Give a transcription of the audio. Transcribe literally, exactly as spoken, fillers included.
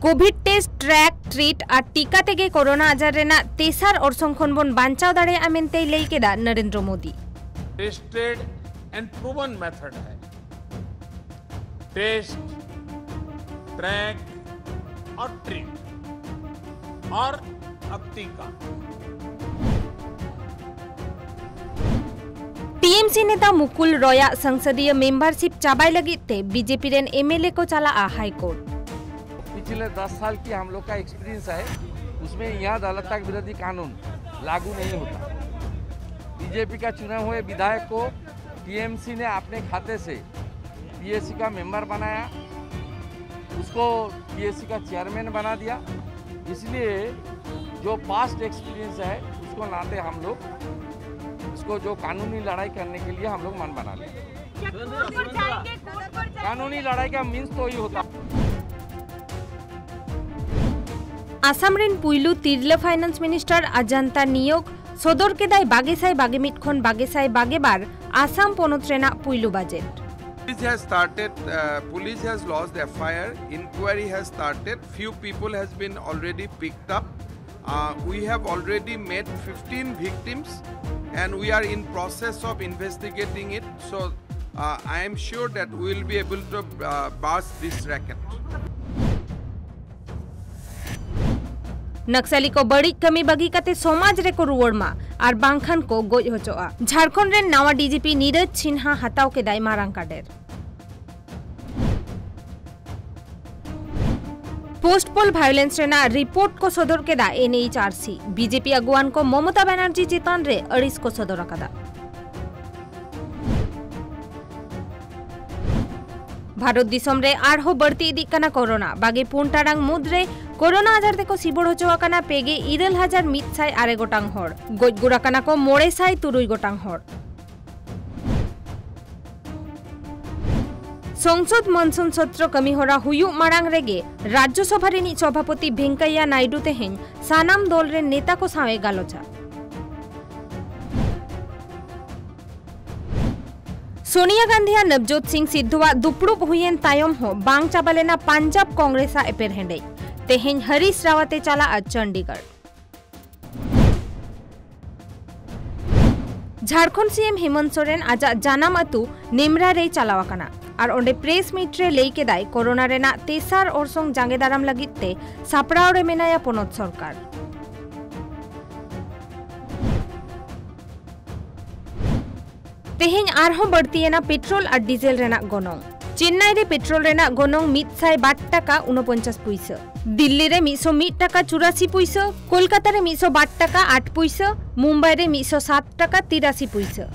Covid test, track, treat ᱟᱨ ᱴᱤᱠᱟ ᱛᱮᱜᱮ corona ᱟᱡᱟᱨ ᱨᱮᱱᱟᱜ ᱛᱮᱥᱟᱨ ᱚᱨᱥᱚᱝ ᱠᱷᱚᱱ ᱵᱚᱱ ᱵᱟᱧᱪᱟᱣ ᱫᱟᱲᱮᱭᱟᱜᱼᱟ ᱢᱮᱱᱛᱮᱭ ᱞᱟᱹᱭ ᱠᱮᱫᱟ Narendra Modi. Tested and proven method है। टेस्ट, ट्रैक और ट्रीट और अब टीका। ᱴᱤᱮᱢᱥᱤ ᱱᱮᱛᱟ ᱢᱩᱠᱩᱞ ᱨᱚᱭᱟᱜ ᱥᱚᱝᱥᱚᱫᱤᱭᱟᱹ ᱢᱮᱢᱵᱟᱨᱥᱤᱯ ᱪᱟᱵᱟᱭ ᱞᱟᱹᱜᱤᱫ ᱛᱮ ᱵᱤᱡᱮᱯᱤ ᱨᱮᱱ ᱮᱢᱮᱞᱮ ᱠᱚ ᱪᱟᱞᱟᱜᱼᱟ ᱦᱟᱭ ᱠᱳᱨᱴ᱾ पिछले दस साल की हम लोग का एक्सपीरियंस है, उसमें यहाँ दलत विरोधी कानून लागू नहीं होता। बीजेपी का चुना हुए विधायक को टीएमसी ने अपने खाते से पीएसी का मेंबर बनाया, उसको पीएसी का चेयरमैन बना दिया। इसलिए जो पास्ट एक्सपीरियंस है, उसको नाते हम लोग उसको जो कानूनी लड़ाई करने के लिए हम लोग मन बना लिया। क्या कोर्ट पर जाएंगे? कोर्ट पर जाएंगे? कानूनी लड़ाई का मीन्स तो ही होता। ᱟᱥᱟᱢ ᱨᱮᱱ ᱯᱩᱭᱞᱩ ᱛᱤᱨᱞᱟᱹ ᱯᱷᱟᱭᱱᱟᱱᱥ ᱢᱤᱱᱤᱥᱴᱟᱨ ᱟᱡᱟᱱᱛᱟ ᱱᱤᱭᱳᱜ ᱥᱚᱫᱚᱨ ᱠᱮᱫᱟᱭ ᱵᱟᱜᱮ ᱥᱟᱭ ᱵᱟᱜᱮ ᱢᱤᱫ ᱠᱷᱚᱱ ᱵᱟᱜᱮ ᱥᱟᱭ ᱵᱟᱜᱮ ᱵᱟᱨ ᱟᱥᱟᱢ ᱯᱚᱱᱚᱛ ᱨᱮᱱᱟᱜ ᱯᱩᱭᱞᱩ budget. Police has started, uh, police has lodged F I R, inquiry has started, few people has been already picked up. Uh, we have already met fifteen victims and we are in process of investigating it. So, uh, I am sure that we will be able to, uh, bust this racket. ᱱᱟᱠᱥᱟᱞᱤ ᱠᱚ ᱵᱟᱹᱲᱤᱡ ᱠᱟᱹᱢᱤ ᱵᱟᱹᱜᱤ ᱠᱟᱛᱮ ᱥᱚᱢᱟᱡᱽ ᱨᱮᱠᱚ ᱨᱩᱣᱟᱹᱲ ᱢᱟ ᱟᱨ ᱵᱟᱝᱠᱷᱟᱱ ᱠᱚ ᱜᱚᱡ ᱦᱚᱪᱚᱜᱼᱟ᱾ ᱡᱷᱟᱲᱠᱷᱚᱸᱰ ᱨᱮᱱ ᱱᱟᱣᱟ ᱰᱤᱡᱤᱯᱤ ᱱᱤᱨᱚᱡᱽ ᱥᱤᱱᱦᱟ ᱦᱟᱛᱟᱣ ᱠᱮᱫᱟᱭ ᱢᱟᱨᱟᱝ ᱠᱟᱰᱮᱨ᱾ ᱯᱳᱥᱴ ᱯᱳᱞ ᱵᱷᱟᱭᱳᱞᱮᱱᱥ ᱨᱮᱱᱟᱜ ᱨᱤᱯᱳᱨᱴ ᱠᱚ ᱥᱚᱫᱚᱨ ᱠᱮᱫᱟ ᱮᱱ ᱮᱭᱤᱪ ᱟᱨ ᱥᱤ᱾ ᱵᱤᱡᱮᱯᱤ ᱟᱹᱜᱩᱣᱟᱱ ᱠᱚ ᱢᱚᱢᱚᱛᱟ ᱵᱟᱱᱟᱨᱡᱤ ᱪᱮᱛᱟᱱ ᱨᱮ ᱟᱹᱲᱤᱥ ᱠᱚ ᱥᱚᱫᱚᱨ ᱟᱠᱟᱫᱟ᱾ ᱵᱷᱟᱨᱚᱛ ᱫᱤᱥᱚᱢ ᱨᱮ ᱟᱨᱦᱚᱸ ᱵᱟᱹᱲᱛᱤ ᱤᱫᱤᱜ ᱠᱟᱱᱟ ᱠᱳᱨᱳᱱᱟ᱾ ᱵᱟᱜᱮ ᱯᱩᱱ ᱴᱟᱲᱟᱝ ᱢᱩᱫᱽᱨᱮ ᱠᱳᱨᱳᱱᱟ ᱟᱡᱟᱨ ᱛᱮᱠᱚ ᱥᱤᱵᱚᱲ ᱦᱚᱪᱚ ᱟᱠᱟᱱᱟ ᱯᱮ ᱜᱮ ᱤᱨᱟᱹᱞ ᱦᱟᱡᱟᱨ ᱢᱤᱫ ᱥᱟᱭ ᱟᱨᱮ ᱜᱚᱴᱟᱝ ᱦᱚᱲ᱾ ᱜᱚᱡ ᱜᱩᱨ ᱟᱠᱟᱱᱟ ᱠᱚ ᱢᱚᱬᱮ ᱥᱟᱭ ᱛᱩᱨᱩᱭ ᱜᱚᱴᱟᱝ ᱦᱚᱲ᱾ ᱥᱚᱝᱥᱚᱫ ᱢᱚᱱᱥᱩᱱ ᱥᱚᱛᱨᱚ ᱠᱟᱹᱢᱤᱦᱚᱨᱟ ᱦᱩᱭᱩᱜ ᱢᱟᱲᱟᱝ ᱨᱮᱜᱮ ᱨᱟᱡᱽᱡᱚᱥᱚᱵᱷᱟ ᱨᱤᱱᱤᱡ ᱥᱚᱵᱷᱟᱯᱚᱛᱤ ᱵᱷᱮᱝᱠᱟᱭᱭᱟ ᱱᱟᱭᱰᱩ ᱛᱮᱦᱮᱧ ᱥᱟᱱᱟᱢ ᱫᱚᱞ ᱨᱮᱱ ᱱᱮᱛᱟ ᱠᱚ ᱥᱟᱶ ᱮ ᱜᱟᱞᱚᱪᱟ᱾ ᱥᱳᱱᱤᱭᱟ ᱜᱟᱱᱫᱷᱤ ᱟᱨ ᱱᱚᱵᱡᱳᱛ ᱥᱤᱝ ᱥᱤᱫᱷᱩᱣᱟᱜ ᱫᱩᱯᱲᱩᱵ ᱦᱩᱭᱮᱱ ᱛᱟᱭᱚᱢ ᱦᱚᱸ ᱵᱟᱝ ᱪᱟᱵᱟ ᱞᱮᱱᱟ ᱯᱟᱧᱡᱟᱵᱽ ᱠᱚᱝᱜᱨᱮᱥᱟᱜ ᱮᱯᱮᱨᱦᱮᱸᱰᱮᱡ᱾ ᱛᱮᱦᱮᱧ ᱦᱚᱨᱤᱥ ᱨᱟᱣᱟᱛ ᱮ ᱪᱟᱞᱟᱜᱼᱟ ᱪᱚᱱᱰᱤᱜᱚᱲ᱾ ᱡᱷᱟᱲᱠᱷᱚᱸᱰ ᱥᱤ ᱮᱢ ᱦᱮᱢᱚᱱᱛ ᱥᱚᱨᱮᱱ ᱟᱡᱟᱜ ᱡᱟᱱᱟᱢ ᱟᱹᱛᱩ ᱱᱮᱢᱨᱟ ᱨᱮᱭ ᱪᱟᱞᱟᱣ ᱟᱠᱟᱱᱟ ᱟᱨ ᱚᱸᱰᱮ ᱯᱨᱮᱥ ᱢᱤᱴ ᱨᱮ ᱞᱟᱹᱭ ᱠᱮᱫᱟᱭ, ᱠᱳᱨᱳᱱᱟ ᱨᱮᱱᱟᱜ ᱛᱮᱥᱟᱨ ᱚᱨᱥᱚᱝ ᱡᱟᱸᱜᱮ ᱫᱟᱨᱟᱢ ᱞᱟᱹᱜᱤᱫ ᱛᱮ ᱥᱟᱯᱲᱟᱣ ᱨᱮ ᱢᱮᱱᱟᱭᱟ ᱯᱚᱱᱚᱛ ᱥᱚᱨᱠᱟᱨ᱾ ᱛᱮᱦᱮᱧ ᱟᱨᱦᱚᱸ ᱵᱟᱹᱲᱛᱤᱭᱮᱱᱟ ᱯᱮᱴᱨᱳᱞ ᱟᱨ ᱰᱤᱡᱮᱞ ᱨᱮᱱᱟᱜ ᱜᱚᱱᱚᱝ᱾ ᱪᱮᱱᱱᱟᱭ ᱨᱮ ᱯᱮᱴᱨᱳᱞ ᱨᱮᱱᱟᱜ ᱜᱚᱱᱚᱝ ᱢᱤᱫ ᱥᱟᱭ ᱵᱟᱨ ᱴᱟᱠᱟ ᱩᱱᱚᱯᱚᱧᱪᱟᱥ ᱯᱩᱭᱥᱟᱹ, ᱫᱤᱞᱞᱤ ᱨᱮ ᱢᱤᱫ ᱥᱚ ᱢᱤᱫ ᱴᱟᱠᱟ ᱪᱩᱨᱟᱥᱤ ᱯᱩᱭᱥᱟᱹ, ᱠᱳᱞᱠᱟᱛᱟ ᱨᱮ ᱢᱤᱫ ᱥᱚ ᱵᱟᱨ ᱴᱟᱠᱟ ᱟᱴ ᱯᱩᱭᱥᱟᱹ, ᱢᱩᱢᱵᱟᱭ ᱨᱮ ᱢᱤᱫ ᱥᱚ ᱥᱟᱛ ᱴᱟᱠᱟ ᱛᱤᱨᱟᱥᱤ ᱯᱩᱭᱥᱟᱹ᱾